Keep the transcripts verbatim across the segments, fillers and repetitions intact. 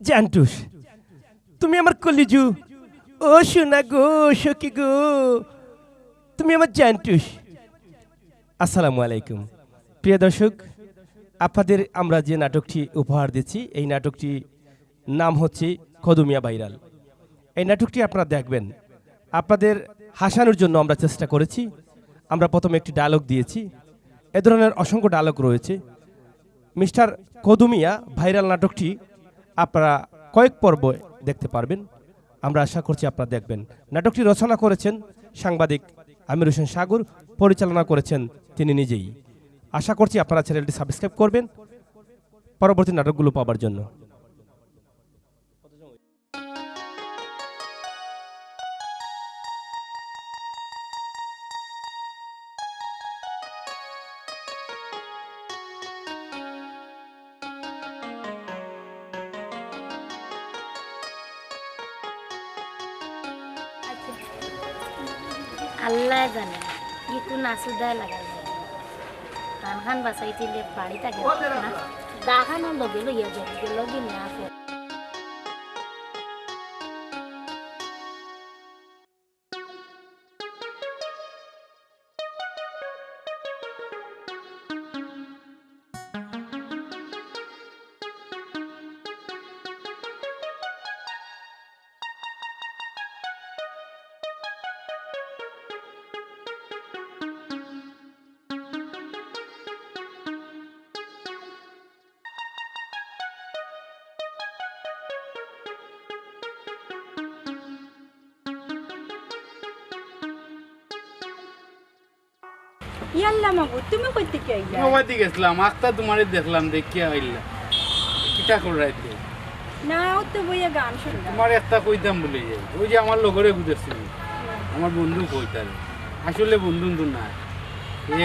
জানটুস, তুমি আমার কলিজু। ও সোনা গো, সখী গো, তুমি আমার জানটুস। আসসালামু আলাইকুম। প্রিয় দর্শক, আপনাদের আমরা যে নাটকটি উপহার দিচ্ছি, এই নাটকটি নাম হচ্ছে কদুমিয়া ভাইরাল। এই নাটকটি আপনারা দেখবেন। আপনাদের হাসানোর জন্য আমরা চেষ্টা করেছি। আমরা প্রথমে একটি ডায়লগ দিয়েছি। এ ধরনের অসংখ্য ডায়লগ রয়েছে। মিস্টার কদুমিয়া ভাইরাল নাটকটি আপনারা কয়েক পর্ব দেখতে পারবেন। আমরা আশা করছি আপনারা দেখবেন। নাটকটি রচনা করেছেন সাংবাদিক আমির হোসেন সাগর, পরিচালনা করেছেন তিনি নিজেই। আশা করছি আপনারা চ্যানেলটি সাবস্ক্রাইব করবেন পরবর্তী নাটকগুলো পাওয়ার জন্য। আল্লায় জানে, ই কুন আসুদায় লাগাইছে। কান খান বাসাইছিলে বাড়িত গেল না। দা খানও লগে লইয়া যাই, গেল কি না আছে। ইয়াল্লা মাবুদ, তুমি কই থাকি আইলা? বাড়িত গেছলাম, আখতা তুমারে দেখলাম, দেখিয়া আইলাম। কিতা কররায় তে? না, অউ তো বইয়া গান শুনরাম। তুমারে একটা কইতাম ভুলি যাই, অউ যে আমার লগরে গুদেছি, আমার বন্ধু কইতারে, আসলে বন্ধু তো নায়।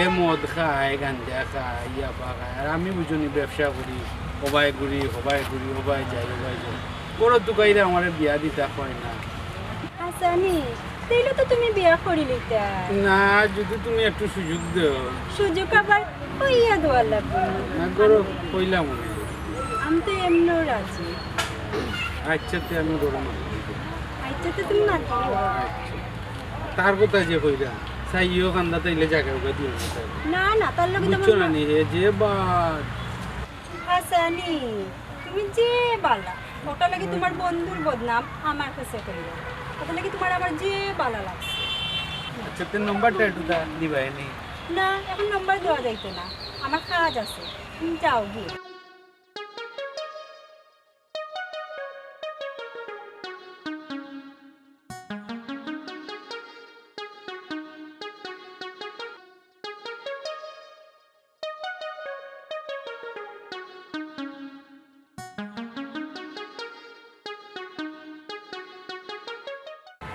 এ মদ খায়, গাঞ্জা খায়, ইয়াবা খায়, আর আমি বুঝো নি ব্যবসা করি, অবায় ঘুরি, হবায় ঘুরি, অবায় যাই, অবায় যাই। বড় তুকাইরা আমারে বিয়া দিতা কয় না। হাছানি, তাইলে তো তুমি বিয়া করিলিতায়। না, যদি তুমি একটু সুযোগ দেও। সুযোগ আবার কইয়া দেওয়া লাগবো। না, করো, কইলাম অনে। আমি তো এমনেও রাজি। আচ্ছা, তে আমি গরম আছি। আচ্ছা, তো তুমি মাতি। আচ্ছা। তার কথা যে কইরা, চাইও কান্দা তাইলে জাগা উগা দিও না তাই। না, না, তার লগে তো বুঝছো না নি, এ যে বাদ। হাছানি, তুমি যে বালা, অটার লাগি তুমার বন্ধুর বদনাম আমার কাছে কইও। অটার লাগি তুমার আমার যে বালা লাগছে। আচ্ছা, তে নম্বরটা একটু দা-, দিবায় নি? না, এখন নম্বর দেওয়া যাইতো না, আমার কাজ আছে, তুমি যাও গিয়া।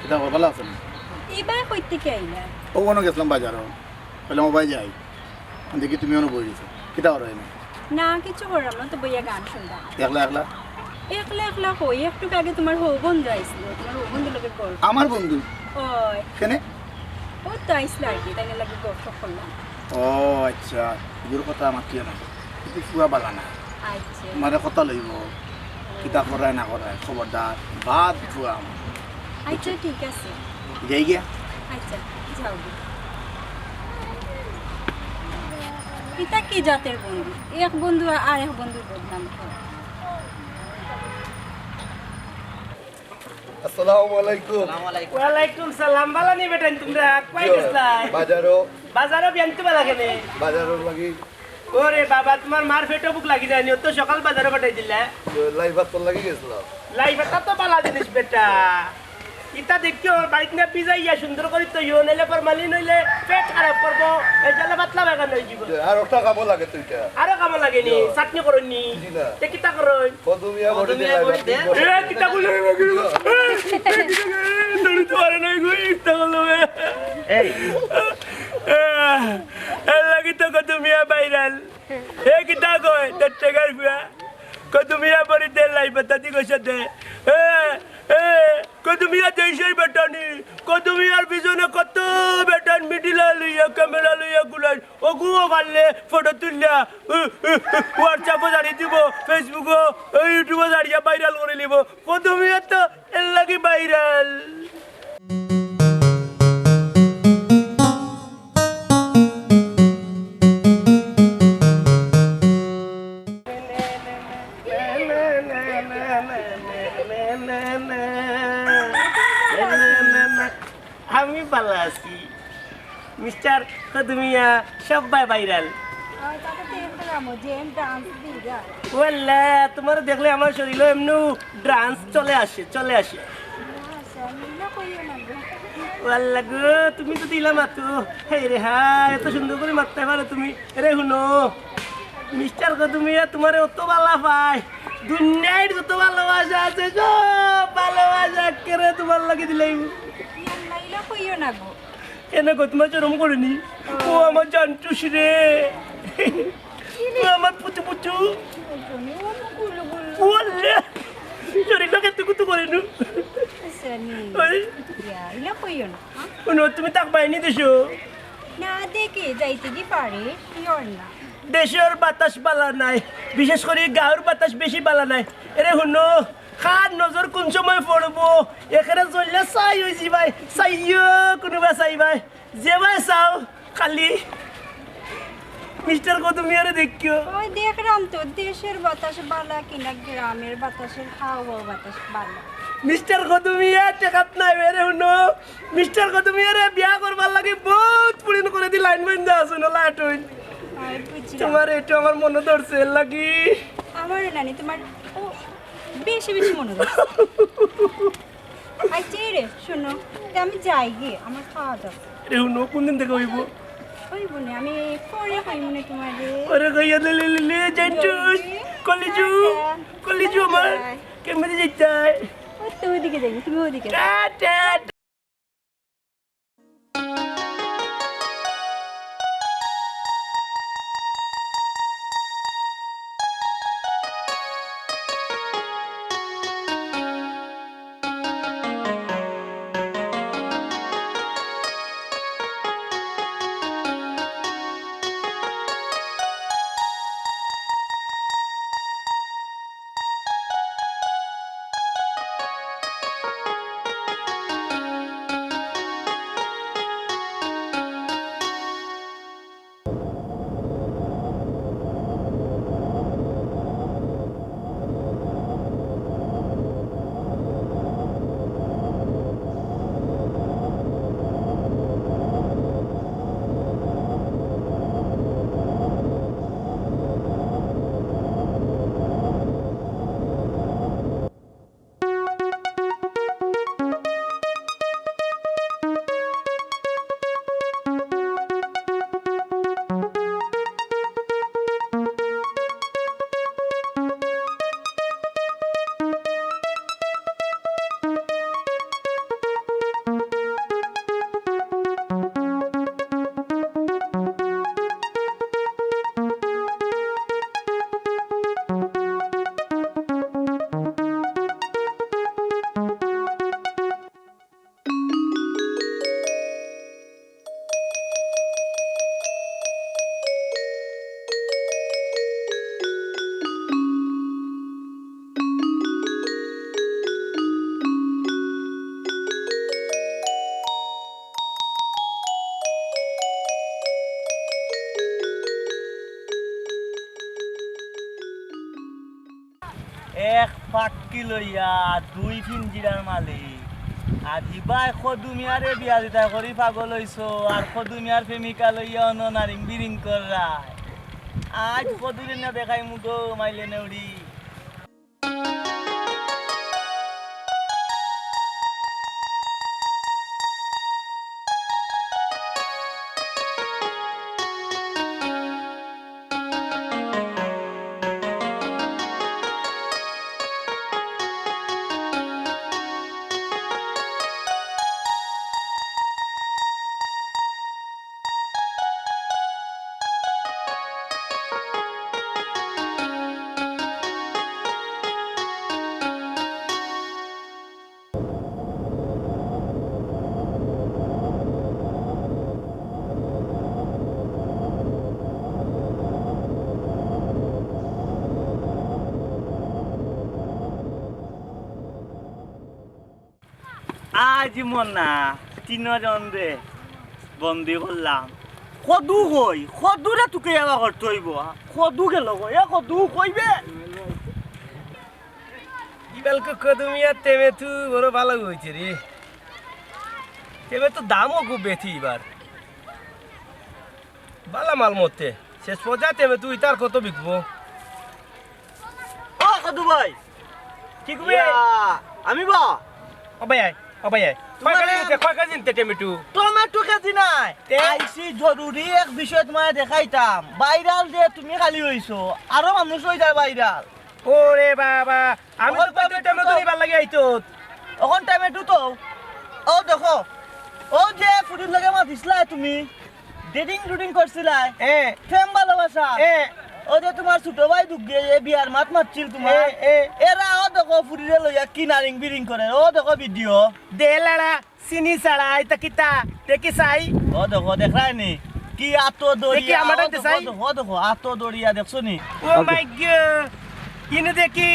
কিতা খবর, ভালা আছো নি? ইবায় কই থাকি আইলা? অউ অনো গেছলাম বাজারো। কইলাম, অবায় যাই। দেখি তুমি অনো বই রইছো। কিতা কররায় নি? না, কিচ্ছু কররাম না, তো বইয়া গান শুনরাম। একলা একলা? একলা একলা কই, একটু আগে তুমার হউ বন্ধু আইছিল, তুমার হউ বন্ধুর লগে গল্প। আমার বন্ধু? অয়। কেনে? অউ তো আইছিল আর কি, তাইর লগে গল্প করলাম। ও আচ্ছা, ইগুর কথা মাতিও না। কিন্তু ফুয়া বালা না। আচ্ছা। তুমারে কথা লইবো। কিতা কররায় না কররায়, খবরদার। বাদ ফুয়া আমার। আচ্ছা, ঠিক আছে। যাই গিয়া? আচ্ছা, যাও গি। ইতা কি জাতের বন্ধু? এক বন্ধু আর এক বন্ধুর বদনাম করে। আসসালামু আলাইকুম। ওয়ালাইকুম সালাম। বালা নি বেটাইন তুমরা? কই গেছলায়? বাজারো। বাজারো বিয়াইন তো বালা কেনে? বাজারো লাগি। ওরে বাবা, তুমার মার পেটো ভুক লাগি যায়নি? অউ তো সকাল বাজারো পাঠাই দিলা। লাই পাত্তর লাগি গেছলাম। লাই পাত্তা তো বালা জিনিস বেটা। ইতা দেখিও, বাড়িত না ভিজাইয়া সুন্দর করি থইও, নাইলে ফরমালিন অইলে পেট খারাপ করবো, এর জন্য পাতলা বেগান অই যিবো। আর একটা কামো লাগে তো ইটা। আরো কামো লাগে নি? জি। চাটনি করইন নি? জি না। তে কিতা করইন? কদুমিয়া বড়ি দিয়া। এ, কিতা কইলে? এ, কিতা কইলে? দৌড়িতে পারে না, এগো, কিতা করলো বে? এই। এ, এর লাগি তো কদুমিয়া ভাইরাল। এ, কিতা কয়? তোর টেকার ফুয়া। কদুমিয়া বড়ি দে, লাই পাত্তা দি কইছে দে। এ, এ, কদুমিয়া দেশের বেটানি, কদুমিয়ার পিছনে কত বেটান মিডিলা লইয়া, ক্যামেরা লইয়া ঘুরাইন, অগুও পারলে ফটো তুললা, উ, উ, উ, WhatsApp-ও ছাড়ি দিব, Facebook-ও, ও YouTube-ও ছাড়িয়া ভাইরাল করি লিব। কদুমিয়া তো এর লাগি ভাইরাল। আমি ভালা আছি। মিস্টার কদুমিয়া সব্বায় ভাইরাল। আর তাতে তো এরকম যে ডান্স দিগা। ওয়াল্লা, তোমারে দেখলে আমার শরীলো এমনু ডান্স চলে আসে, চলে আসে। আচ্ছা, মিলা কইও না গো। ওয়াল্লা গো, তুমি তো দিলা মাতো। হে রে হা, এত সুন্দর করি মাততায় পারো তুমি। এরে হুনো, মিস্টার কদুমিয়া তোমারে অত ভালা পায়। দুনিয়ার যত ভালোবাসা আছে, সব ভালোবাসা একেরে তোমার লাগি দিলাইমু। ইয়াল্লা, ইলা কইও না গো। কেনে গো, তোমার শরম করেনি? ও আমার জানটুস রে, ও আমার পুচু পুচু। ওলে, শরীর লোকে তুকু তুকু করে নু। আচ্ছা, নি। ওই। ইয়া, ইলা কইও না, হ্যাঁ? হুনো, তুমি থাকবায়নি দেশো? না, দেখি, যাইতে কি পারে, কি অর না। দেশর বাতাস বালা নায়, বিশেষ করি গাঁওর বাতাস বেশি বালা নায়। এরে হুনো, কার নজর কোন সময় পড়বো, একেরে জ্বললে ছাই অই যিবায়, ছাইও কুনুবা চাইবায়, যেবায় চাও, খালি মিস্টার কদুমিয়ারে দেখিও। ওই দেখরাম তো, দেশর বাতাস বালা কিনা গ্রামর বাতাসর হাওয়া বাতাস বালা। মিস্টার কদুমিয়া ঠেকাত নাই, এরে হুনো, মিস্টার কদুমিয়ারে বিয়া করবার লাগি বউত পুড়িন করে দি লাইন বাইন্ধা আছইন, লাইট অইন। ওই বুঝলাম। তোমার একটু আমার মনো ধরছে এর লাগি। আমারও নানি, তোমার ও বেশি বেশি মনো ধরছে। আচ্ছা, এই রে, শোনো, তে আমি যাই গিয়া, আমার খাওয়া দাওয়া। এরে হুনো, কোন দিন দেখা অইবো? অইবো নে, আমি পরে কইমু নে তোমারে। পরে কইয়া লে, লে, লে, লে, জানটুস, কলিজু, টাটা। কলিজু আমার, টাটা। কেমনে যাইতায়? ওই তো ওইদিকে যাইনি, তুমি ওইদিকে যাও। টাটা। এক ফাটকি লইয়া দুই পিঞ্জিরার মালিক। আর হিবায় কদু মিয়ারে বিয়া দিতায় করি পাগল অইছো, আর কদু মিয়ার প্রেমিকা লইয়া অনো নারিং বিরিং কররায়। আইজ কদুরে না দেখাইমু গো মাইলে নেউরি। আজ মনা তিনজনরে বন্দি করলাম। কদু কই? কদুরে তুকাইয়া বার করতে অইবো। কদু গেল গো? এ কদু কইবে? ইবালকু কদু মিয়া টেমেটু বড় ভালা অইছে রে। টেমেটু দামও খুব বেশি ইবার। ভালা মাল মতে। শেষ পর্যায়ে টেমেটু ইতার কত বিকবো? ও কদু ভাই, কি কইবে? ইয়া, আমি বা? ও ভাই আয়, ও ভাই আয়। কয় কেজি নিতে, কয় কেজি নিতে টেমেটু? টমেটো কেজি নায়। তে? আইছি জরুরি এক বিষয় তুমারে দেখাইতাম। ভাইরাল যে তুমি খালি অইছো, আরো মানুষ অই যায় ভাইরাল। ওরে বাবা, আমি তো অখন কইতে টমেটো টমেটো নিবার লাগি আইতো। অখন টমেটো তো, ও দেখো, ও যে ফুরির লগে মাতিছিলা তুমি, ডেটিং ডুটিং করছিলা, এ। প্রেম ভালোবাসা, এ। ও যে তুমার ছোট ভাই দুগে এ বিয়ার মাত মাতছিল তুমার, এ, এ। এরা ও দেখো ফুরিরে লইয়া কি নারিং বিরিং করে, ও দেখো ভিডিও। দে লাড়া, চিনি ছাড়া, ইতা কিতা? দেখি চাই। ও দেখো, দেখরায় নি? কি আতো দরিয়া, দেখি, আমারে ও দে দেখো, চাই। ও দেখো, ও দেখো, আতো দরিয়া, দেখছো নি? ও মাই গড, ইনো দেখি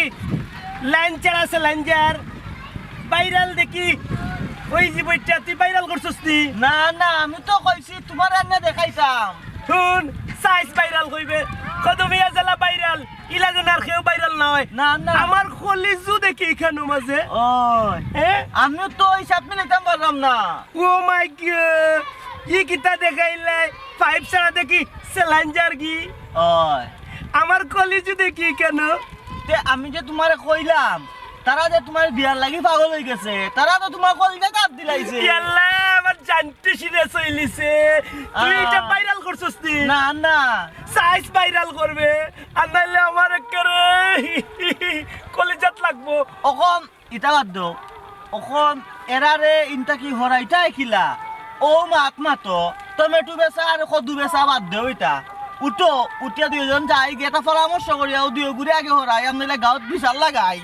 লাইন ছাড়া আছে, লাইন যার। ভাইরাল দেখি, ওই যে বইটা তুই ভাইরাল করছস নি? না, না, আমি তো কইছি তুমার এনে দেখাইতাম। হুন, সাইজ ভাইরাল কইবে, কদু মিয়া জেলা ভাইরাল, ইলা যেন আর কেউ ভাইরাল না অয়। না, না। আমার কলিজু দেখি ইখানো মাঝে। ওই। এ? আমিও তো হিসাব মিলাইতাম পারলাম না। ও মাই গড, ই কিতা দেখাইলে? পাইপ ছাড়া দেখি স্যালাইন যার কি? ওই। আমার কলিজু দেখি ইখানো? তে আমি যে তুমারে কইলাম, তারা যে তুমার বিয়ার লাগি পাগল অই গেছে, তারা তো তুমার কলিজাত আত দিলাইছে। ইয়াল্লা, আমার জানটু সিরে চইলিছে। তুই ইটা আহ। ভাইরাল করছস নি? না, না। সাইজ ভাইরাল করবে, আর নাইলে আমার একেবারে কলিজাত লাগবো। অখন ইটা বাদ দেও। অখন এরারে ইনতা কি হরাইতায় কিলা? ও মাত মাতো, টমেটো বেচা আর কদু বেচা বাদ দেও ইতা। উঠো, উঠিয়া দুইজন যাই গিয়া একটা পরামর্শ করিয়া ও দুইগুরে আগে হরাই, আমরাইলে গাউত বিচার লাগাই।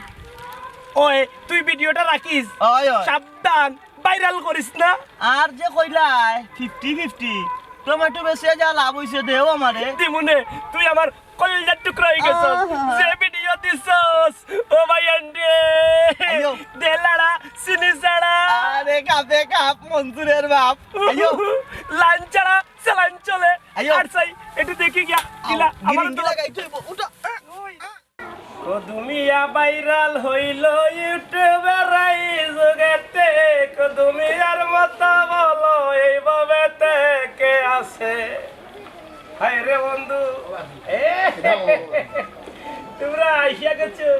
ওই, তুই ভিডিওটা রাখিস। ওই, ওই। সাবধান, ভাইরাল করিস না। আর যে কইলায় ফিফটি ফিফটি, টমেটো বেচিয়া যা লাভ অইছে দেও আমারে। দিমুনে, তুই আমার কলিজার টুকরা অই গেছস। আহা। যে ভিডিও দিছস, ও ভাই আন্ডে। আইয়ো। দে লাড়া, চিনি ছাড়া। আরে কাপে কাপ মনসুরের বাপ। আইয়ো। লাইন ছাড়া, স্যালাইন চলে। আইয়ো। আর চাই, একটু দেখি গিয়া, আও, কিলা, আমার গিরিঙ্গি তো লাগাইতে অইবো। উঠো। কদু মিয়া ভাইরাল হইল ইউটিউবের এই যুগেতে, কদু মিয়ার মতো বলো এইভাবেতে কে আছে? হায় রে বন্ধু, এ, তোমরা আইসা গেছো।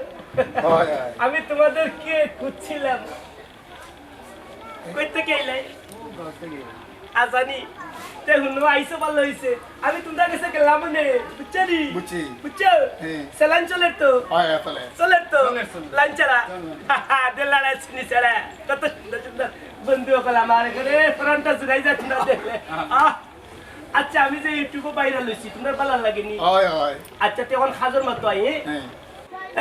হয়, হয়। আমি তোমাদেরকে খুঁজছিলাম। কই থাকি আইলায়? আজানি। তে হুনো আইছো ভালা অইছে। আমি তোমরার গেছে গেলাম নে, বুঝছো নি? বুঝছি। বুঝছো? হ্যাঁ। স্যালাইন চলের তো? হয়, হয়, চলের। চলের তো? চলের, চলের। লাইন ছাড়া? চলের। দে লাড়া চিনি ছাড়া। কত সুন্দর সুন্দর বন্ধু অকল আমার এখানে, প্রাণটা জুড়াই যায় তোমরা দেখলে। হ্যাঁ। আহ, আচ্ছা, আমি যে ইউটিউবো ভাইরাল অইছি, তোমরার ভালা লাগে নি? হয়, হয়। আচ্ছা, তে অখন কাজর মাতো আই, হ্যাঁ? হ্যাঁ।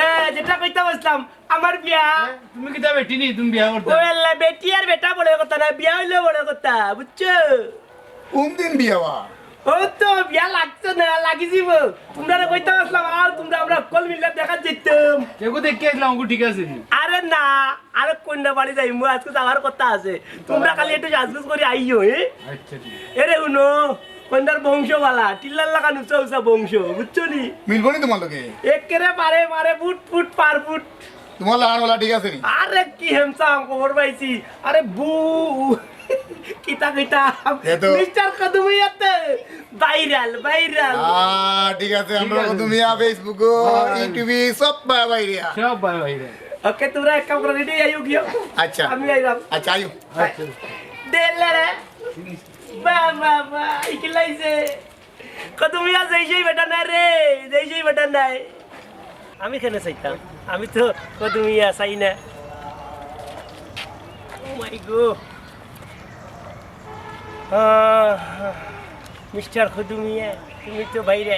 এ, যেটা কইতাম আছলাম, আমার বিয়া। এ, তুমি কিতা বেটি নি? তুমি বিয়া করতে? ও আল্লাহ, বেটি আর বেটা বড় কথা না, বিয়া অইলে বড় কথা, বুঝছো? কোন দিন বিয়া বা? ও তো বিয়া লাগতো না, লাগি যিবো। তোমরারে কইতাম আছলাম, আও, তোমরা আমরা হক্কল মিল্লা দেখাত যাইতাম। কেগু দেখি আইলাম, ওগু ঠিক আছে নি? আরে না, আরে কইন্যা বাড়ি যাইমু, আজকে যাওয়ার কথা আছে। তোমরা খালি একটু সাজগুজ করি আইও, এ? আচ্ছা, ঠিক আছে। এরে হুনো, কইন্যার বংশ ভালা, টিল্লার লাখান উঁচা উঁচা বংশ, বুঝছো নি? মিলবো নি তোমার লগে? একেরে বারে মারে ফুট ফুট পার ফুট। তোমার লাখান ওলা ঠিক আছে নি? আরে কি handsome, খবর পাইছি। আরে বু, কিতা কিতা? এ তো মিস্টার কদুমিয়াতে ভাইরাল, ভাইরাল। আহ, ঠিক আছে, ঠিক আমরা আছে। কদুমিয়া Facebook-ও, হ্যাঁ। YouTube-এ সব বা-, বাইরিয়া। সব বা-, বাইরে। ওকে, তোমরা এক কাম করো, রেডি আইও গিয়া। আচ্ছা। আমি আইলাম। আচ্ছা, আইও। আচ্ছা। দে লে রে। বাহ, বাহ, বাহ, ইকিলাইছে। কদুমিয়া যেই সেই বেটা না রে, যেই সেই বেটা নাই। আমি কেনে চাইতাম? আমি তো কদুমিয়া চাই না। Oh my God। আহ, মিস্টার কদুমিয়া, তুমি তো বাইরে।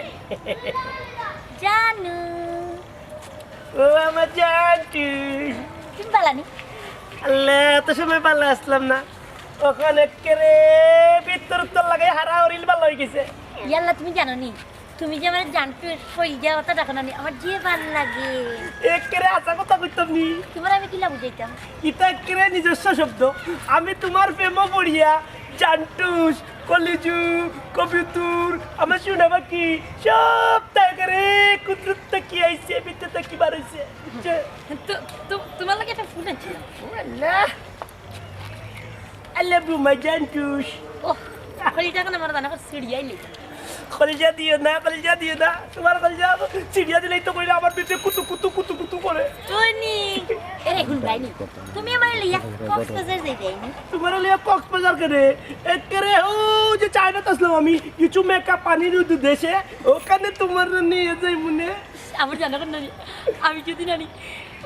জানু। ও আমার জানু। তুমি বালা নি? আল্লাহ, এত সময় বালা আছলাম না। অখন একেরে ভিতর উত্তর লাগাই হারা হরিল বালা অই গেছে। ইয়াল্লা, তুমি জানো নি? তুমি যে আমার জানটু, কইলিজা কথা ডাকো না নি, আমার যে ভালা লাগে। একেরে হাছা কথা কইতাম নি। তুমারে আমি কিলা বুঝাইতাম? ইটা একেরে নিজস্ব শব্দ। আমি তুমার প্রেমো পড়িয়া জানটুস, কলিজু, কবুতর, আমার সোনা পাখি, সবতা একেরে কুদরত থাকি আইছে, ভিতর থাকি বার অইছে। বুঝছো? তো, তো, তুমার লাগি একটা ফুল আনছি। ও আল্লাহ। I love you, my জানটুস। ওহ, কলিজা কেনে আমার জানা করে ছিড়িয়াইলি? কলিজা দিও না, কলিজা দিও না। তুমার কলিজা ছিড়িয়া দিলেই তো কইলে আমার ভিতরে কুতু কুতু কুতু কুতু করে। টনি, এরে হুন ভাই নি, তুমি আমারে লইয়া কক্সবাজার যাইতায় নি? তুমারে লইয়া কক্সবাজার কেনে? একেরে ও যে চায়নাত আছলাম আমি, কিছু মেকা পানির উদু দেশে, ওখানে তুমারে নিয়া যাইমুনে। আমার জানা করে নানি, আমি যদি নানি,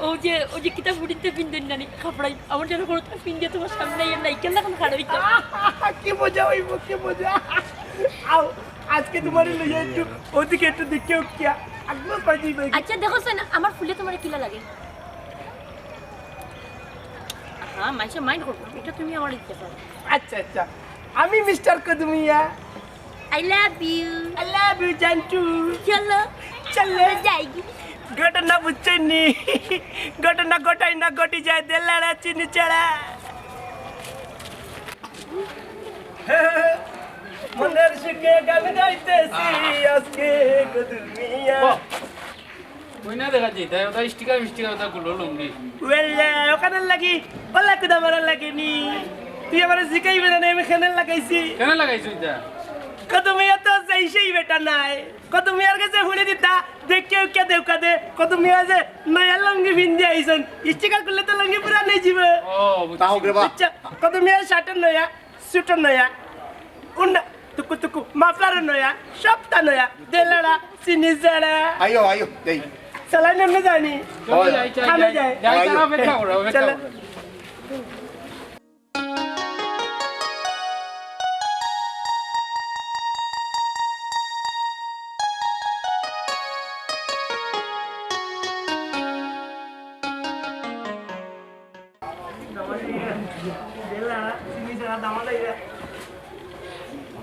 ও যে, ও যে কিতা ফুটিনতে পিন্দইন নানি, খাপড়াই, আমার জানা করে তো পিন্দে তুমার সামনে আইয়া নাই, কেন এখন খাড়া অইতাম? কি মজা অইবো, কি মজা। আও, আজকে তুমারে লইয়া একটু ওদিকে একটু দেখিয়া উঠিয়া, আগ্রহ পাই দিবে। আচ্ছা, দেখো সেন, আমার ফুলে তুমারে কিলা লাগে? হ্যাঁ, মাইনষে mind করবো, ইটা তুমি আমারে দিতে পারো। আচ্ছা, আচ্ছা, আমি মিস্টার কদমিয়া। I love you। I love you, জানটু। চলো। চলো। আমরা যাই। ঘটনা বুঝছইন নি? ঘটনা ঘটায় না ঘটি যায়, দেলাড়া চিনি ছাড়া। মনের সুখে গান গাইতেছি আজকে কদমিয়া। বাহ। কই না দেখা যায়, তাই ওটা স্টিকার মিস্টিকার ওটা গুলো লুঙ্গি। ওয়েল্লা, ওখানে লাগি, ওলা কুদা মারা লাগে নি। তুই আমারে জিকাইবে না, আমি কেনে লাগাইছি। কেনে লাগাইছো এটা? কদমিয়া তো যেই সেই বেটা নায়। কদমিয়ার গেছে হুড়ি দিতা, দেখে উকে দেউকা দে। কদমিয়া যে নয়া লুঙ্গি পিন্দি আইছইন, স্টিকার খুললে তো লুঙ্গি পুরান অই যিবো। ও, বুঝছি। তাও রে বা। আচ্ছা, কদমিয়ার শার্ট নয়া, সুট নয়া, উন্না, তুকু তুকু, মাফলার নয়া, সবতা নয়া, দেলাড়া, চিনি ছাড়া। আইও, আইও, যাই। চালাই নেমনে যায়নি? চলো, যাই, যাই, খানে যাই, যাই। যাই, আইও। তারা অপেক্ষা করো, অপেক্ষা চলো। করো।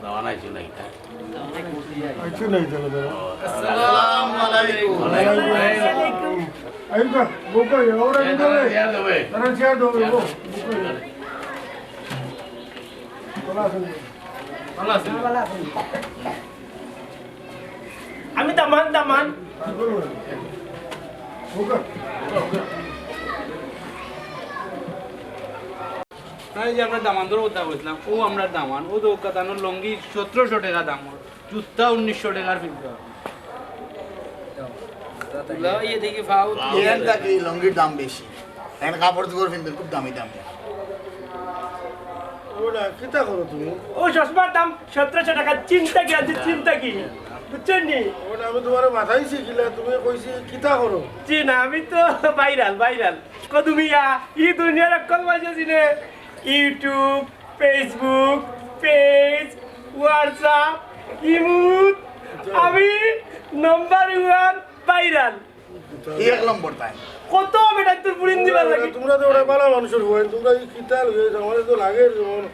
দামান আইছে না এটা? আইছে না এটা, দাঁড়াও। আসসালামু আলাইকুম। ওয়ালাইকুম আসসালাম। আইবা, বউকা, ওরা কি করে? চেয়ার দেবে। তারা চেয়ার দেবে, বউ। ভালো আছেন? ভালো আছেন? আমি দামান, দামান। তাই যে আমরা দামান্দর কথা কইছিলাম, ও আমরা দামান, ও তো কথা লঙ্গি সতেরোশো টাকা দাম, জুতা উনিশশো টাকার কিনতে হবে। এখান থাকি লঙ্গির দাম বেশি, এখন কাপড় চোপড় কিনতে খুব দামি দামি। ওরা কিতা করো তুমি? ও চশমার দাম সতেরোশো টাকা, চিন্তা কি আছে, চিন্তা কি? বুঝছেন নি? ওটা আমি তোমার মাথায় শিখিলা, তুমি কইছি কিতা করো? জি না, আমি তো ভাইরাল, ভাইরাল। কদমিয়া, ই দুনিয়ার অকল মাঝে চিনে। YouTube, Facebook, পেজ, WhatsApp, ইমুত, আমি নাম্বার ওয়ান ভাইরাল। কি এক নম্বর তাই? কত বেটা তোর পুরিন দিবার লাগি? তোমরা তো ওরা ভালা মানুষের হইন, তোমরা এই কিতা লইয়া যাও, আমাদের তো লাগে যেমন।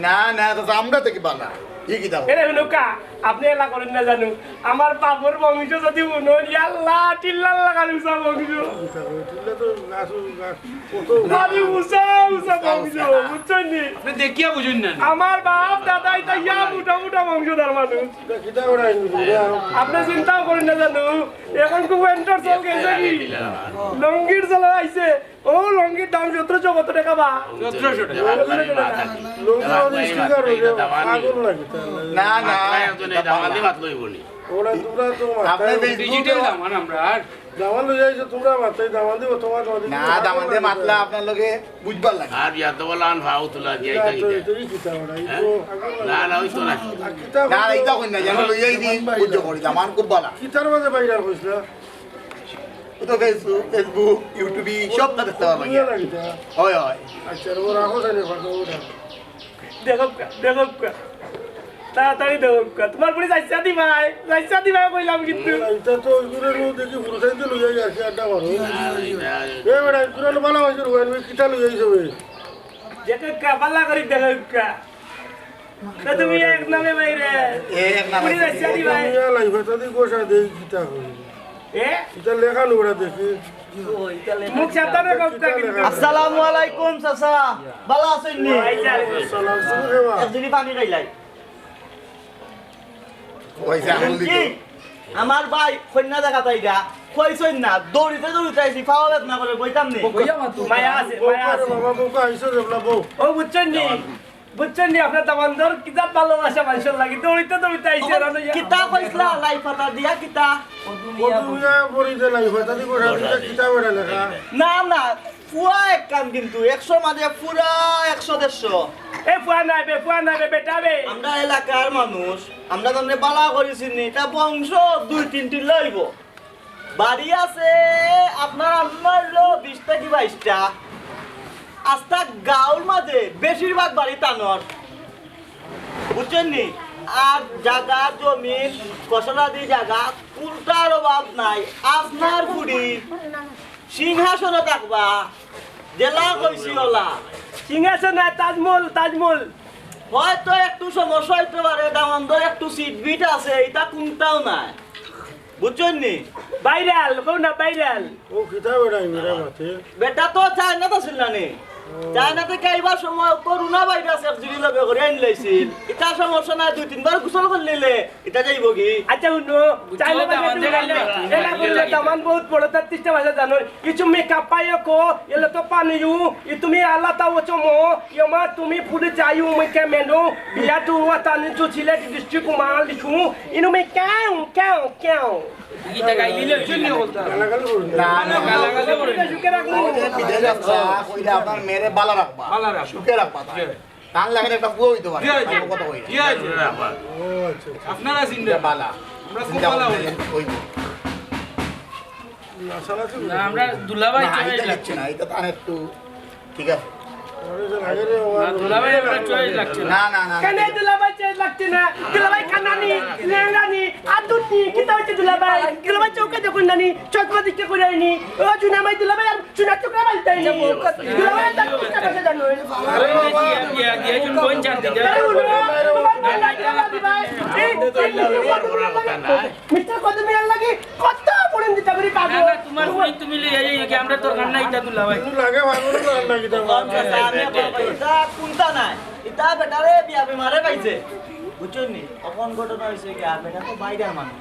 না, না, তো আমরা তো কি বালা। কি কিতা? এরে হুনুকা, আপনে এলা করইন না জানু। আমার বাপর বংশ যদি হুনইন, ইয়াল্লা, টিল্লার লাখান উচা বংশ। কিতা কয়? টিল্লা তো গাছ, গাছ, কত বাড়ি উচা, উচা বংশ, বুঝছইন নি? আপনে দেখিয়া বুঝইন না। আমার বাপ দাদা ইতা ইয়া মোটা মোটা বংশধর মানুষ। কিতা, কিতা করা আইন বুঝুন না। আপনে চিন্তাও করইন না জানু। এখন খুব এন্টার চল গেছে কি? লঙ্গির চল আইছে। ও, লঙ্গির দাম সতেরোশো কত টাকা বা? সতেরোশো টাকা। লঙ্গি মানে স্টিকার হইলে আগুন লাগে। না, না। মাথায় একজন এই দামান্দি মাত লইব নি। ওরা তোমরা তো মাথায় আপনি Facebook ডিজিটাল দামান আমরা আর। দামান লই যাইছো তোমরা মাথায়, দামান দিব তোমার, তোমার না, দামান দিয়ে মাতলা আপনার লগে বুঝবার লাগে। আর ইয়া তো বলা আন ভাও তুলা দিয়া ইতা তো, কিতা? ইতা কি তা ওরা? এই তো হ্যাঁ? আগুন লাগে। না, না, ওই তো না। আর কিতা না, না, ইতা কই না, যেন লই যাই দি, বুঝছো করি, দামান খুব বালা। কিতার মাঝে ভাইরাল হইছিল? ও তো Facebook, Facebook, YouTube সব না দেখতে পারবা গিয়া। হয়, হয়। আচ্ছা, ও রাখো তাহলে ফটো ওটা। দেখো কা, দেখো কা। তাড়াতাড়ি দেখো কা। তোমার পুরি যাইছা দি ভাই, যাইছা দি ভাই কইলাম কিন্তু। এটা তো ওইগুলো নিয়ে দেখি পুরুষাইতে লইয়া গেছে আড্ডা মারো। এ বেটা, এগুলো ভালো হয়েছে রোহান, কিতা লইয়া যাবে? দেখো কা, পাল্লা করি দেখো কা। তা তুমি এক নামে বাইরে। এ এক নামে। পুরি রাশিয়ারি ভাই। তুমি আর লাইফ এটা দি গোসা দেই কিতা হইল? এ? এটা লেখা নুরা দেখি। মুখ সাবধানে কথা কিন্তু। আসসালামু আলাইকুম চাচা, ভালা আছইন নি? ওয়ালাইকুম আসসালাম, শুভ সেবা। এক জিনি পানি খাইলাই। ওই যে আঙুল দিত। কি? আমার ভাই কইন্যা দেখা তাই গা, কইছইন না, দৌড়িতে দৌড়িতে আইছি, পাওয়া বেদনা করে বইতাম নি। বউকা, মায়া আছে, বউকা মায়া রে আছে। বাবা, বউকা আইছো রে বাবা, বউ। ও বুঝছইন নি? বুঝছইন নি? আপনার দামান্দর কিতা ভালোবাসা মানুষের লাগি, দৌড়িতে দৌড়িতে আইছে, রানো ইয়া। কিতা কইছলা, লাই পাতা দিয়া কিতা? কত দুনিয়া পড়ি দে লাই পাতা দি গোসা দিতে কিতা বেটা লেখা? না, না, পুয়া এক কাম কিন্তু, একশো মাঝে পুরা একশো দেড়শো। এ পুয়া নাই বে, পুয়া নাই বে, বেটা বে। আমরা এলাকার মানুষ, আমরা তানরে বালা করি চিনি, তা বংশ দুই তিনটি লইব। বাড়ি আছে আপনার আমার লো বিশ থাকি বাইশটা। আস্তা গাঁওর মাঝে বেশিরভাগ বাড়ি তানর। বুঝছইন নি? আর জাগা জমিন, কসলাদি জাগা, কুনটার অভাব নাই। আপনার ফুড়ি সিংহাসনো থাকবা, যেলা কইছি ওলা। সিংহাসন নায়, তাজমহল, তাজমহল। হয়তো একটু সমস্যা অইতে পারে, দামান্দর একটু সিটবিট আছে, ইতা কুনটাও নায়। বুঝছইন নি? ভাইরাল, কও না ভাইরাল। ও কিতা বেটা, বেটা মাতে? বেটা তো চায়নাত আছিল না নি? চায়না থাকি আইবার সময় করোনা ভাইরাস এক জুড়ি লগে করি আনলাইছিল। ইতা সমস্যা নাই, দুই তিনবার গোসল করিলিলে ইতা যাইবো গি? আচ্ছা, হুনো, বুঝছো, চাইলে দামান বাজে দেখাইলে তুমি না। এলা বললে দামান বহুত বড়, তার তিরিশটা ভাষা জানো। কিছু মেকআপ পাইও কো, এলে তো পানিও, ই তুমি আল্লাহ তাও চমো, ইয়মা তুমি ফুলে চাইও, মুই কে মেনো, বিয়া তো ওয়া তানি তো সিলেট ডিস্ট্রিক্ট মাল লিখু, ইনু মে কেউ, কেউ, কেউ। ইটা গাইলি লে, জন্য বলতা। না, না, গালাগালি করে। সুখে রাখবো। ও যে বিদেশ যাত্রা, কইলে আপনার মেয়েরে বালা রাখবা। বালা রাখবা। সুখে রাখবা তাই। জি। তার লাগে একটা পুয়া অইতে পারে। জি, জি। আমি কথা কই না। জি, জি। ও আচ্ছা, আচ্ছা। আপনারা চিন্তা এটা বালা। আমরা খুব চিন্তা বালা করলে হই। অইব। না, আমরা দুলাভাই না, চয়েস এটা লাগছে। কিচ্ছু না, এটা তার একটু ঠিক আছে। না, দুলাভাই, আমরা চয়েস লাগছে না। না, না, না, না। কেনে দুলাভাই চয়েস লাগছে না? দুলাভাই কানানি, লেংড়ানি, আদুরনি, কিতা অইছে দুলাভাই? দুলাভাই চউখে দেখইন না নি, চশমা দিকে করে আইনি। ও জুনামাই দুলাভাই আর চুনা চুকরা বালতাইনি। দুলাভাই আর তার চেষ্টা করছে জানো। আরে বাবা। বিয়া, বিয়া, বিয়া, একজন বোন জানতে চায়। আরে উনো, তোমার বোন নাই, তোমার দিবাই। এই, এই, এই, এই, এই, মিস্টার কদমিয়ার লাগি কত পড়েন দিতে পারি না, পাগল। না, তোমার ফুড়ি তুমি লইয়া যাইও কি, আমরা দরকার নাই ইটা দুলাভাই। লাগে ভাই, মনে করেন না কিতা। ও আচ্ছা, আচ্ছা, আমি আপনার ভাই, ইটা কুনটা নাই, ইটা বেটারে বিয়া বেমারে পাইছে, বুঝছইন নি? অখন ঘটনা অইছে কি, আর বেটা তো বাইরের মানুষ,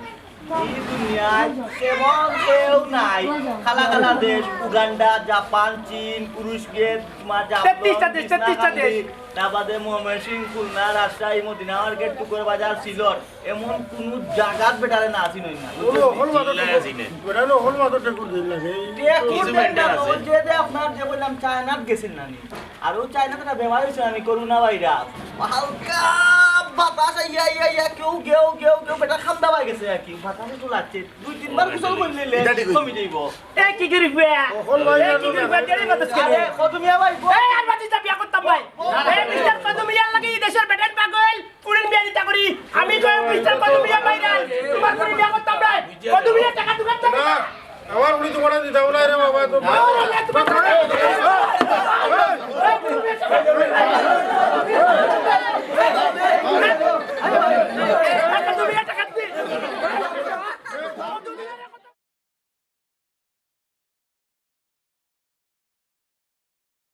ই দুনিয়াত তেমন কেউ নাই। কালা কালা দেশ, উগান্ডা, জাপান, চীন, পুরুষকে, মা, জাপান, তেত্রিশটা দেশ, তেত্রিশটা দেশ। তার বাদে ময়মনসিংহ, খুলনা, রাজশাহী, মদিনা মার্কেট, টুকর বাজার, সিলট, এমন কুনু জাগাত বেটারে না চিনই না। ও, হল মাথা তো, চিনে। বেটা হলো হল মাথা টেকুর দিন লাগে। এই যে যে আপনার যে বললাম, চায়নাত গেছিল না নি? আর ও চায়নাত একটা বেমার অইছে না নি, করোনা ভাইরাস। হালকা বাতাস আইয়া, আইয়া, আইয়া, কেউ, কেউ, কেউ, কেউ বেটা খান্দা পাই গেছে আর কি। বাতাসে তো লাগছে। দুই তিনবার গোসল করলে এটা ঠিক অইছে। কমি যাইব। এ, কি করি বে? হল ভাই, এ, কি করি বে? দেরি বাতাস কেনে? আরে, কদমিয়া ভাই, এই, আর বাতি যা বিয়া করতাম ভাই। এ, মিস্টার কদমিয়ার লাগি ই দেশের বেটাইন পাগল। ফুড়ির বিয়া দিতা করি, আমি কই মিস্টার কদমিয়া ভাই নাই, তোমার ফুড়ির বিয়া করতাম না। কদমিয়া টাকা দোকান থেকে না, আমার ফুড়ি তোমার দিতাম না রে বাবা, তো